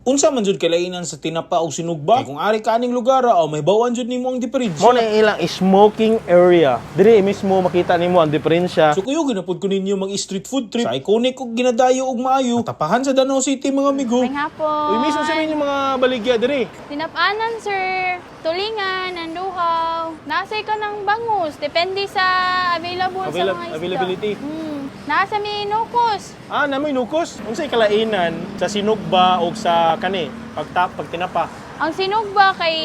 Unsa man jud kalainan sa tinapa og sinugba? Kay kung ari ka aning lugar o may bawaan jud nimo ang diferensya. Mo na ilang smoking area. Diri mismo makita nimo ang diferensya. So kuyogin na pud ko ninyo mag street food trip sa iconic og ginadayo og maayo tapahan sa Danao City, mga amigo. May hapon. Uy, mismo sa inyo mga baligya diri. Tinapanan, sir. Tulingan, nanduhaw. Nasa ka ng bangus. Depende sa available sa mga isda. Availability. Nasa may nukos. Ah, namoy nukos. Unsay kalainan sa sinugba o sa kani pagtap pag tinapa? Ang sinugba kay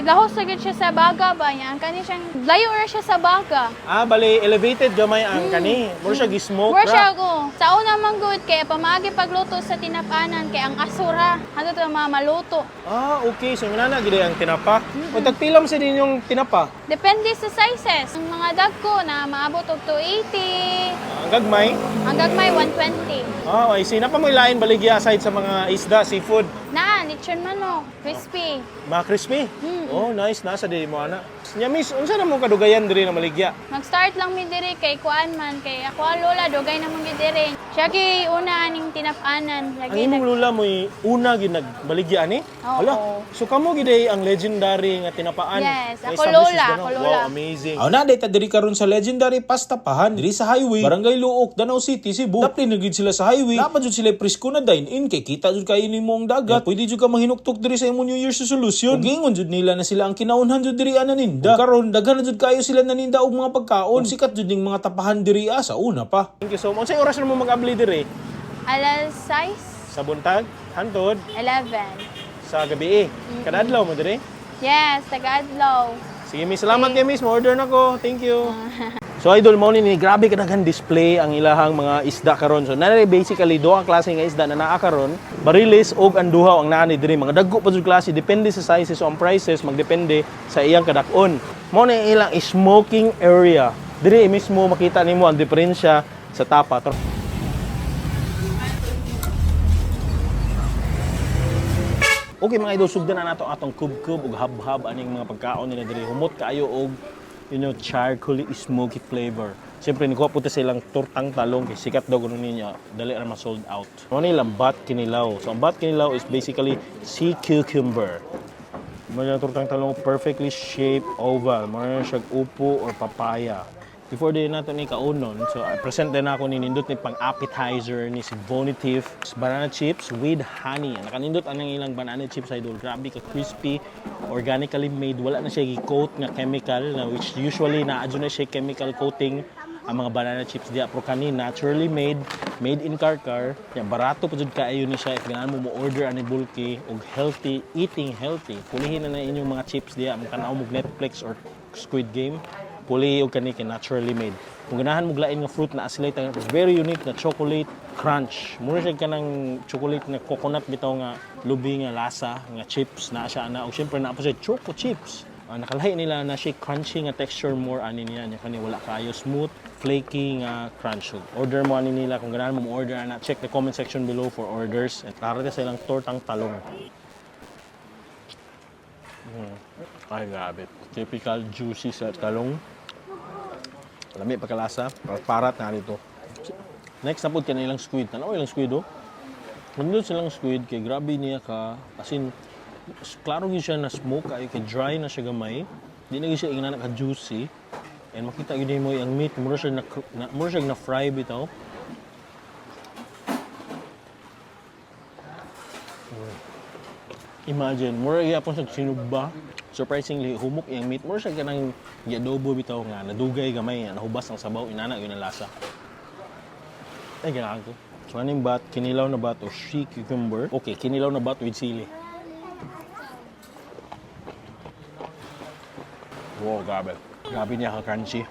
lahos na gid siya sa baga ba niya. Ang kani siyang layo ra siya sa baga. Ah, bali elevated gamay ang kani. Mura siya gi-smoke Mura ra. siya ko. Sa una man gud kay pamaagi pagluto sa tinapanan kay ang asura. Hanto to mga maluto. Ah, okay. So ngana gid ang tinapa. O tagpila man sa ninyong tinapa? Depende sa sizes. Ang mga dagko na maabot og 280, Ah, ang gagmay. ang gagmay 120. Ah, I see. Napa mo ilain baligya aside sa mga isda, seafood. Na, lechon manok, crispy. Mga crispy. Oh, nice. Nasa diri mo ana. Nya miss, unsa na mo kadugayan diri na maligya? Mag-start lang mi diri kay kuan man kay ako ang lola dugay na man gyud diri. Siya kay una aning tinapanan. Ang Lagi imong lula mo'y una gid nagbaligya ani? Oo. Hala. So kamo gid ay ang legendary nga tinapaan. Yes, Na ako established lola, Danao. ako lola. Wow, amazing. Aw na data diri karon sa legendary pastapahan diri sa highway, Barangay Luok, Danao City, Cebu. Dapli na gid sila sa highway. Dapat jud sila presko na dine in kay kita jud kayo nimo ang dagat. Pwede jud ka mahinuktok diri sa imong New Year's resolution. Ug giingon jud nila na sila ang kinaunhan jud diri naninda. Ug karon daghan na jud kayo sila naninda og mga pagkaon. Ug sikat jud ning mga tapahan diri sa una pa. Thank you so much. Unsay oras na mo mag-abli diri? Alas 6, Sa buntag, hantod, 11. sa gabi eh. Kada adlaw mo diri? Yes, taga-adlaw. Sige, miss. Salamat kay miss. Mo-order na ko. Thank you. So idol mo ni grabe kadaghan display ang ilahang mga isda karon. So nanay basically duha ka klase nga isda na naa karon, barilis ug anduhaw ang naa ni diri. Mga dagko pa jud klase depende sa sizes, so ang prices magdepende sa iyang kadak-on. Mo na ilang smoking area. Diri mismo makita nimo ang diferensya sa tapa. Okay mga idol, sugdan na nato atong kubkub ug habhab aning mga pagkaon nila diri. Humot kaayo og charcoal smoky flavor. Siyempre nikuha po ta sa ilang tortang talong kay sikat daw kuno ninyo, dali ra ma-sold out. Mo ni ilang bat kinilaw. So ang bat kinilaw is basically sea cucumber. Mo ni ang tortang talong, perfectly shaped oval. Mo na siya upo or papaya. Before din nato ni kaunon, so I present din ako ni nindot ni pang appetizer ni si Vonitif banana chips with honey. Nakanindot anang ilang banana chips, idol. Grabe ka crispy, organically made. Wala na siya gi-coat nga chemical na which usually naa na siya chemical coating ang mga banana chips diya, pero kani naturally made, made in Karkar. Ya, barato pa jud kaayo ni siya if ganahan mo mo order ani bulky og healthy eating, healthy. Pulihin na na inyong mga chips diya, mo kan-aw mo Netflix or Squid Game, puli og kani kay naturally made. Kung ganahan mo lain nga fruit, na sila very unique na chocolate crunch. Mura siya kanang chocolate nga coconut bitaw nga lubi nga lasa nga chips na siya ana. Og syempre naa pa siya choco chips. Ah, nakalahi nila na siya crunchy nga texture more ani niya niya kani wala kayo smooth flaky nga crunch. So, order mo ani nila kung ganahan mo order ana, check the comment section below for orders. And tara sa ilang tortang talong. Ay, grabe. Typical juicy sa talong. Lami pagkalasa. Parat na nito. Next na po kanilang ilang squid. Tanaw ilang squid oh. Nandun silang squid kay grabe niya ka as in klaro gyud siya na smoke ay kay dry na siya gamay. Di na gyud siya ingana ka juicy. And makita gyud nimo ang meat mura siya na fry bitaw. Imagine, mura gyapon sa sinugba. Surprisingly, humok iyang meat. Mura siya kanang giadobo bitaw nga nadugay gamay, nahubas ang sabaw, inana gyud ang lasa. Ay, ganahan ko. So, aning bat, kinilaw na bat o sea cucumber. Okay, kinilaw na bat with sili. Wow, grabe. Grabe niya ka-crunchy.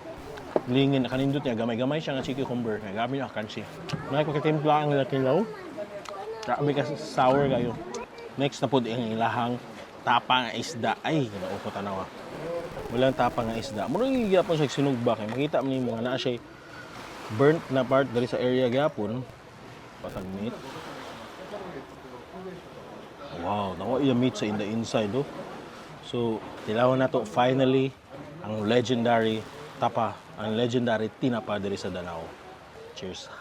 Lingin, nakanindot niya. Gamay-gamay siya nga sea cucumber. Grabe niya ka-crunchy. Nakikitimpla ang kilaw. Grabe ka sour kayo. Next na po ang ilahang tapa nga isda. Ay, ginoo ko tanawa. Walang tapa nga isda. Murag gyapon siya sinugba kay makita man nimo nga naa siya burnt na part diri sa area gyapon. Patag meat. Wow, nawa iya meat sa in the inside oh. So, tilawan nato finally ang legendary tapa, ang legendary tinapa diri sa Danao. Cheers.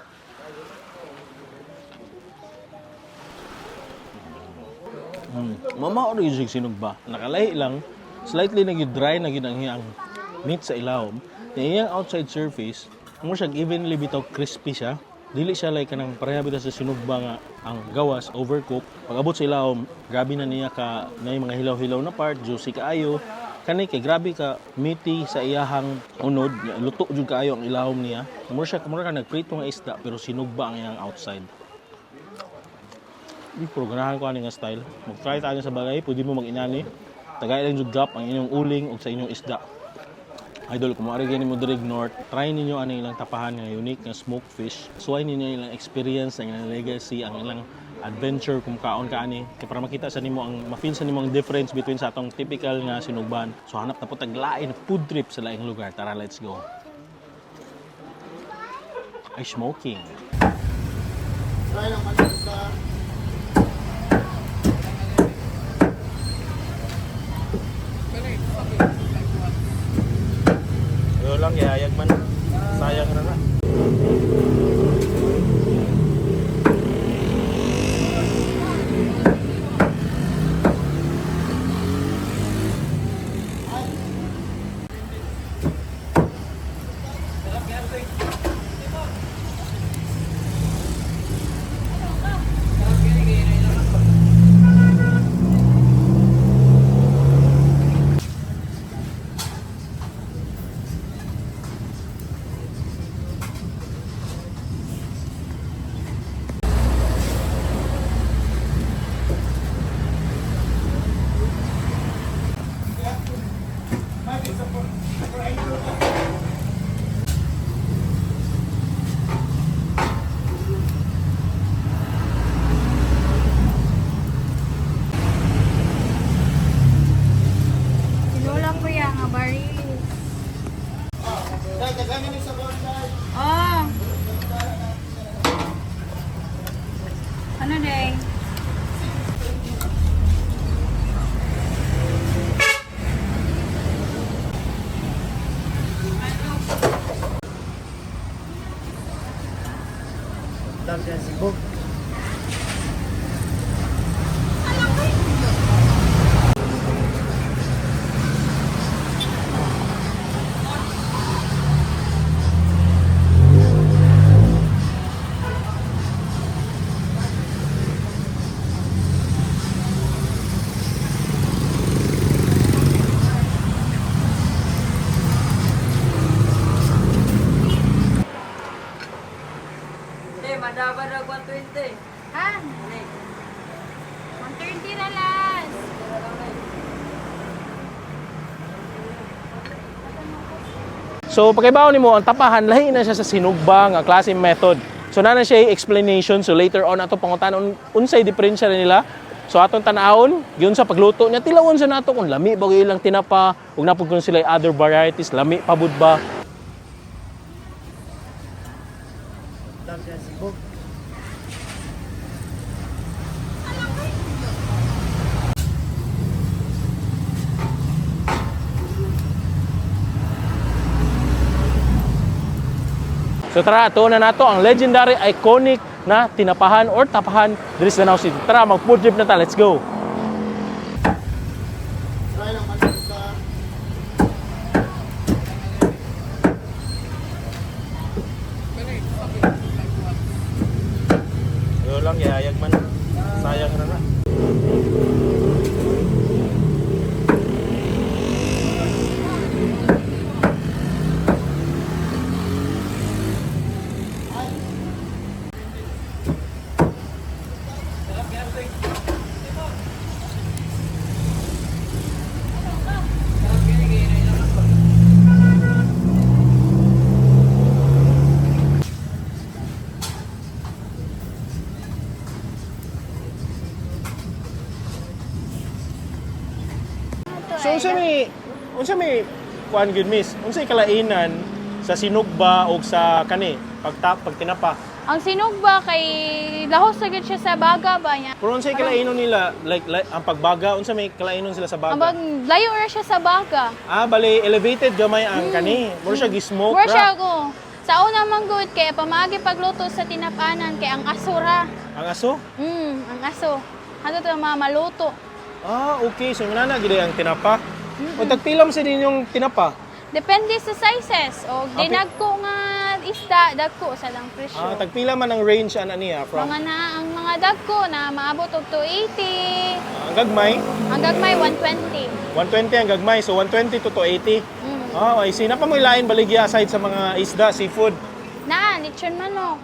Mama oro yung sinugba. Nakalahi lang, slightly na gyud dry na gyud ang iyang meat sa ilawom. Na iyang outside surface, mo siya evenly bitaw crispy siya. Dili siya like kanang pareha bitaw sa sinugba nga ang gawas overcook. Pag abot sa ilawom, grabe na niya ka na mga hilaw-hilaw na part, juicy kaayo. Kani kay grabe ka meaty sa iyahang unod, luto jud kaayo ang ilawom niya. Mura siya mura ka nagprito nga isda pero sinugba ang iyang outside. Uy, pero ganahan ko ani nga style. Mag-try tayo sa bagay, pwede mo mag-inani. Tagay lang jud gap ang inyong uling ug sa inyong isda. Idol, kung maari gani mo diri North, try ninyo ani ilang tapahan nga unique nga smoked fish. Suway ninyo ilang experience, ang ilang legacy, ang ilang adventure kung kaon ka ani. Kay para makita sa nimo ang ma-feel sa nimo ang difference between sa atong typical nga sinugban. So hanap na po tag lain food trip sa laing lugar. Tara, let's go. Ay, smoking. Ayo lang, yayag man. Sayang na na. Tinola ko yan, nga barilis. Oh. Ano day? Eh, madaba na 120. Ha? 130 na last. So pagkaibaw nimo ang tapahan lahi na siya sa sinugba nga klase method. So naa na siya explanation, so later on ato pangutanon unsay diferensya nila. So atong tan-awon gyud sa pagluto niya, tilawon sa nato kung lami ba gyud ilang tinapa ug napud kun sila other varieties lami pa bud ba. So tara, ato na nato ang legendary iconic na tinapahan or tapahan diri sa Danao City. Tara, mag food trip na ta. Let's go. Ayo lang, yayag man. Sayang na na. So unsa may kuan gyud miss? Unsay kalainan sa sinugba o sa kani pagta pag tinapa? Ang sinugba kay lahos na gyud siya sa baga ba niya. Pero unsay kalainon nila like ang pagbaga, unsa may kalainon sila sa Ang baga? bag layo ra siya sa baga. Ah, bali elevated gamay ang kani. Mura siya gi-smoke Mura ra. siya ako. Sa una man gud kay pamaagi pagluto sa tinapanan kay ang aso ra. Ang aso? Ang aso. Hantod to mga maluto. Ah, okay. So nga na gid ang tinapa. O tagpila man sa ninyong tinapa? Depende sa sizes. O dinagko nga isda, dagko sa lang presyo. Ah, tagpila man ang range ana niya from Mga na ang mga dagko na maabot og 280, Ah, ang gagmay, ang gagmay 120. 120 ang gagmay. So 120 to 280. Ah, I see. Napa mo lain baligya aside sa mga isda, seafood? Na, lechon manok.